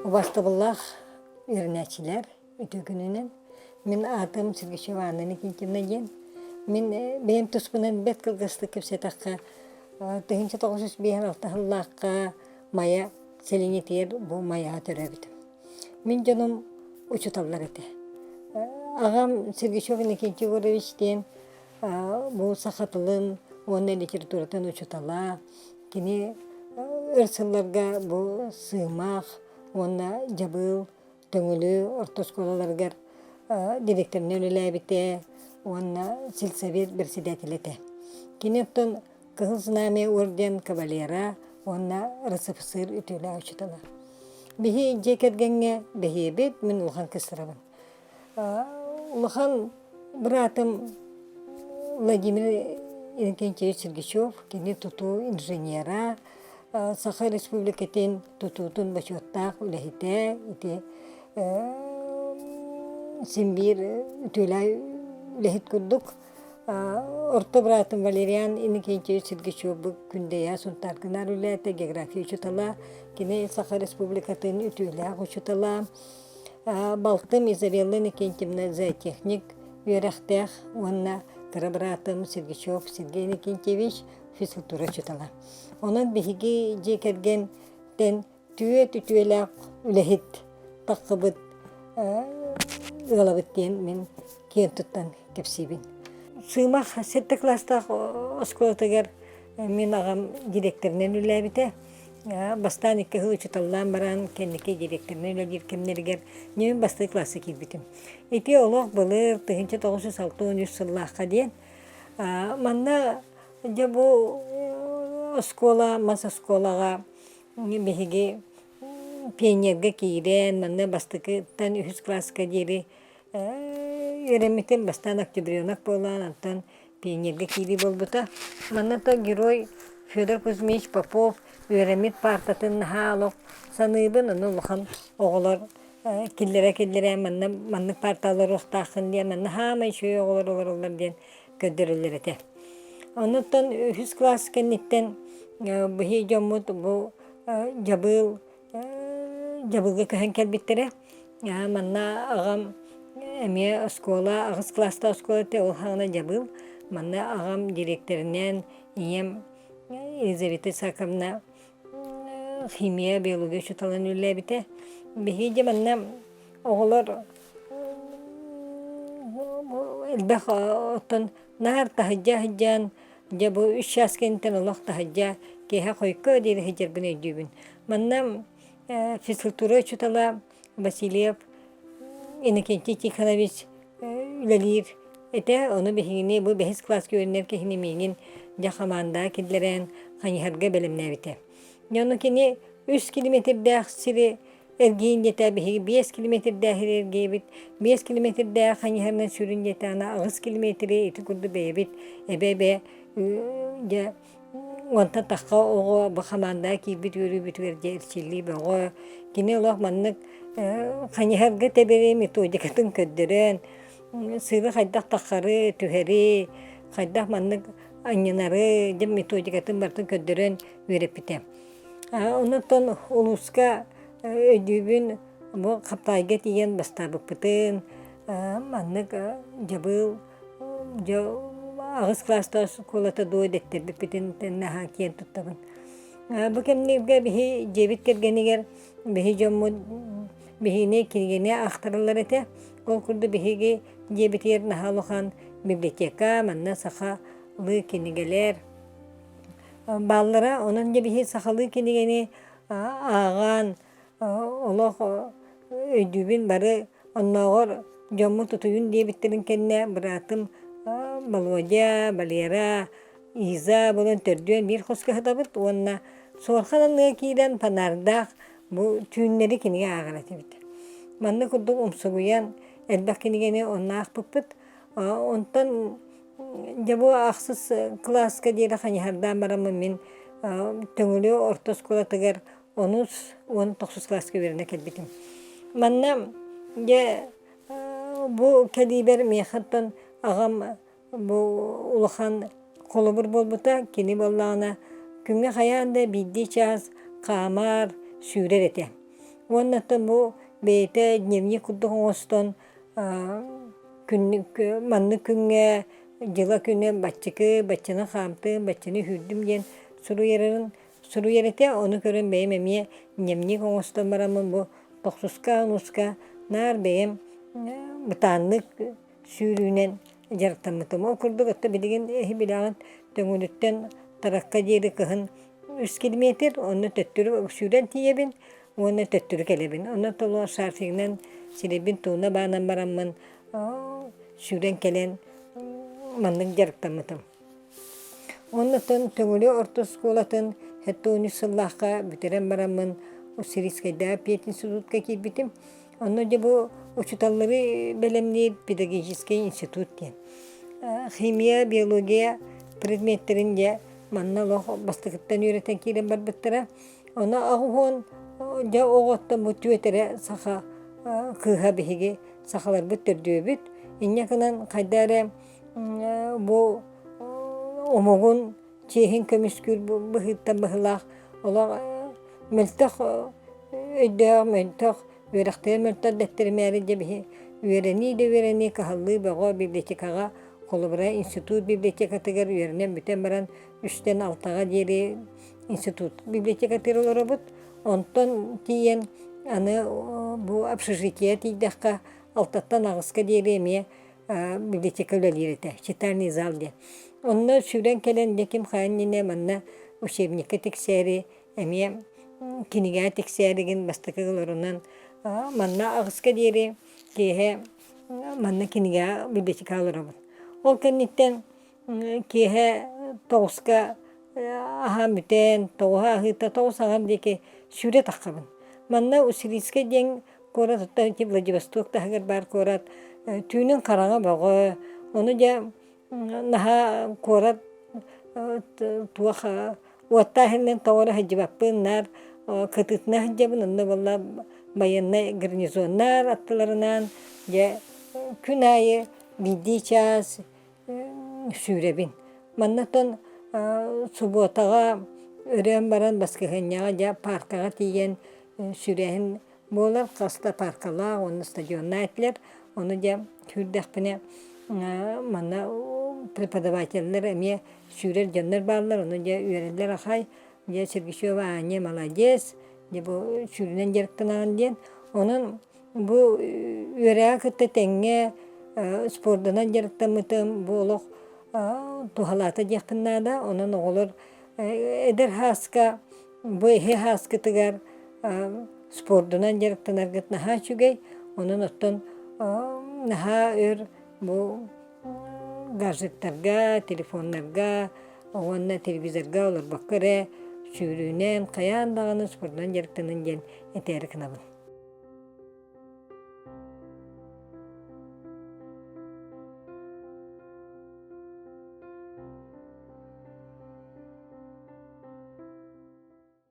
Убастабыллаах үөрэнээччилэр, үтүө күнүнэн. Мин аатым Сергучева Анна Никитична диэн. Мин бэйэм туспунан бэрт кылгастык кэпсэтэххэ, 1956 сыллаахха Майа сэлиэнньэтигэр бу Майаҕа төрөөбүтүм. Мин дьонум учууталлар этэ. Аҕам Сергучев Иннокентий Егорович диэн бу саха тылын уонна литературатын учуутала. Кини өр сылларга бу Сыымах уонна Дьабыыл Төҥүлү орто оскуолаларыгар директорынан үлэлээбитэ уонна сельсовет председателэ этэ. Кини оттон Кыһыл Знамя орден кавалера уонна РСФСР үтүөлээх учуутала. Биһи дьиэ кэргэҥҥэ бэһиэбит, мин улахан кыыстарабын. Улахан быраатым Владимир Иннокентьевич Сергачев, кини тутуу инженера, Саха Республикатын тутуутун бочуоттаах үлэһитэ, ити син биир үтүөлээх үлэһит курдук. Орто быраатым Валериан Иннокентьевич Сергачев Күндэйэ Сунтааргынаар үлээтэ, география учуутала, кини Саха Республикатын үтүөлээх учуутала. Балтым Изабелла Иннокентьевна зоотехник үөрэхтээх уонна кыра быраатым Сергачев Сергей Иннокентьевич физкультура учуутала. Онон биһиги дьиэ кэргэнтэн түөрт үтүөлээх үлэһит тахсыбыт ыалабыт диэн мин киэн туттан кэпсиибин. Сыымах сэттэ кылаастаах оскуолатыгар мин аҕам директорынан үлэлээбитэ. Бастаан икки сыл учууталлаан баран, кэнники директорынан үлэлиир кэмнэригэр мин бастакы кылааска киирбитим. Ити олох былыр 1963 сыллаахха диэн. Манна дьэ бу оскуола, мас оскуолаҕа биһиги пионерга киирэн, манна бастакыттан үһүс кылааска диэри үөрэммитим. Бастаан октябренок буолан, онтон пионерга киирии буолбута. Манна то герой Федор Кузьмич Попов үөрэммит паартатын наһаа олох саныыбын. Ону улахан оҕолор киллэрэ-киллэрэ манна маннык паарта олоруохтааххын диэн, манна хаамай үчүгэй оҕолор олороллор диэн көрдөрөллөр этэ. Онуттан үһүс кылаас кэнниттэн биһи дьоммут бу дьабыыл дьабыылга көһөн кэлбиттэрэ. Манна аҕам эмиэ оскуола аҕыс кылаастаах оскуола этэ, ол саҕана дьабыыл. Манна аҕам дириэктэринэн, ийэм Елизавета Исааковна химия, биология учууталынан үлэлээбитэ. Биһиги дьэ манна оҕолор элбэх оттон наар таһырдьа сылдьан, дьэ бу үс чаас кэнниттэн олох таһырдьа киэһэ хойукка диэри сылдьарбын өйдүүбүн. Манна физкультура учуутала Васильев Иннокентий Тихонович үлэлиир этэ. Ону биһигини бу бэһис кылааска үөрэнэр киһини миигин дьэ хамаандаҕа киллэрэн хайыһарга бэлэмнээбитэ. Дьэ ону кини үс километрдээх сири эргийин диэтэ, биһиги 5 километрдээх сири эргийэбит, 5 километрдээх хайыһарынан сүрүн диэтэҕинэ 8 километри ити курдук бэйэбит эбэ-эбэ дьэ Уонтан тахха оҕо бу хамаандаҕа киирбит үөрүүбүтүгэр дьэ эрчиллии бөҕө. Кини олох маннык хайыһарга тэбэри методикатын көрдөрөн, сыыры хайдах таххары, түһэри, хайдах маннык анньынары дьэ методикатын барытын көрдөрөн үөрэппитэ. Онтон улууска өйдүүбүн бу Хаптаайга тиийэн бастаабыппытын, маннык дьабыыл Дьэ аҕыс кылаастаах оскуолата дуо дэттэрбиппитин наһаа киэн туттабын. Бу кэмнэргэ биһи дьиэбит кэргэнигэр биһи дьоммут биһигини кинигэни аахтараллар этэ. Ол курдук биһиги дьиэбитигэр наһаа улахан библиотека, манна сахалыы кинигэлэр бааллара. Онон дьэ биһи сахалыы кинигэни ааҕан олох өйдүүбүн бары Оннооҕор дьоммут утуйун диэбиттэрин кэннэ быраатым Володя, Валера, Иза буолан төрдүөн биир хоско сытабыт уонна суорҕан анныга киирэн фонардаах бу түүннэри кинигэ ааҕар этибит. Манна курдук умсугуйан элбэх кинигэни онно аахпыппыт. Онтон дьэ бу ахсыс кылааска диэри хайыһардаан бараммын мин Төҥүлү орто оскуолатыгар онус уон тохсус кылааска үөрэнэ кэлбитим. Манна дьэ бу кэлиибэр миэхэттэн аҕам бу улахан холобур буолбута. Кини буоллаҕына күҥҥэ хайаан да биирдии чаас хаамар, сүүрэр этэ. Уонна оттон бу бэйэтэ дневник курдук оҥостон күннүк маннык күҥҥэ дьыла күнэ баччыкы, баччаны хаамтым, баччаны сүүрдүм диэн суруйарын суруйар этэ. Ону көрөн бэйэм эмиэ дневник оҥостон бараммын бу тохсуска, онуска наар бэйэм бытааннык сүүрүүнэн дьарыктаммытым. Ол курдук өттө билигин эһи билэҕин Төҥүлүттэн Таракка диэри кыһын 3 километр, онно төттөрү сүүрэн тиийэбин уонна төттөрү кэлэбин. Онно толуо шарфигынан сирэйбин тууна баанан бараммын сүүрэн кэлэн маннык дьарыктаммытым. Оннуттан Төҥүлү орто оскуолатын 73 сыллаахха бүтэрэн бараммын Уссурийскайдааҕы пединститутка киирбитим. Онно дьэ бу учууталлары бэлэмниир педагогическай институт диэн. Химия, биология предметтэрин дьэ манна олох бастакыттан үөрэтэн киирэн барбыттара. Ону 80 дьэ оҕоттон бу түөрт эрэ саха кыыһа биһиги сахаларбыт төрдүөбүт. Инньэ гынан хайда эрэ бу омугун чиэһин көмүскүүр быһыыттан быһыылаах олох мөлтөх өйдөөх мөлтөх үөрэхтэрэ мөлтөх дэттэримээри дьэ биһи үөрэнии да үөрэнии кыһаллыы бөҕө библиотекаҕа холобура институт библиотекатыгар үөрэнэн бүтэн баран үстэн алтаҕа диэри институт библиотекатыгар олоробут онтон тиийэн аны бу общежитие тиийдэххэ алтаттан аҕыска диэри эмиэ библиотека үлэлиир этэ, читальный зал диэн. Онно сүүрэн кэлэн дьэ ким хайа иннинэ манна учебникка тиксээри эмиэ кинигэҕэ тиксээригин бастакы олорунан манна аҕыска диэри киэһэ манна кинигэҕэ библиотекаҕа олоробут. Ол кэнниттэн киэһэ тоҕуска аһаан бүтэн, тоҕуһа аһыыта тоҕус аҥар диэки сүүрэ таххабын. Манна Уссурийскай диэн куорат оттон ити Владивосток таһыгар баар куорат түүнүн хараҥа бөҕө, ону дьэ наһаа куорат туох уоттаах иһинэн тоҕо эрэ сылдьыбаппын, наар кытыытына сылдьабын, онно буолла байыаннай гарнизоннар аттыларынан дьэ күн аайы биирдии чаас сүүрэбин. Маннаттан субуотаҕа өрөөн баран баскыһыанньаҕа дьэ пааркаҕа тиийэн сүүрээһин буолар. Хас да пааркалаах уонна стадионнаах этилэр. Ону дьэ сүүрдэхпинэ манна преподавателлэр эмиэ сүүрэр дьоннор бааллар. Ону дьэ үөрэллэр ахай. Дьэ Сергучева Аня молодец, дьэ бу сүүрүнэн дьарыктанаҕын диэн. Онон Бу үөрэҕи кытта тэҥҥэ спордунан дьарыктаммытым бу олох туһалаата диэхпин наада. Онон оҕолор эдэр һааска бу эһи һааскытыгар спордунан дьарыктанаргыт наһаа үчүгэй. Онон оттон наһаа өр бу гаджеттарга, телефоннарга уонна телевизорга олорбокко эрэ сүүрүүнэн хайаан даҕаны спордунан дьарыктанын диэн этээри гынабын.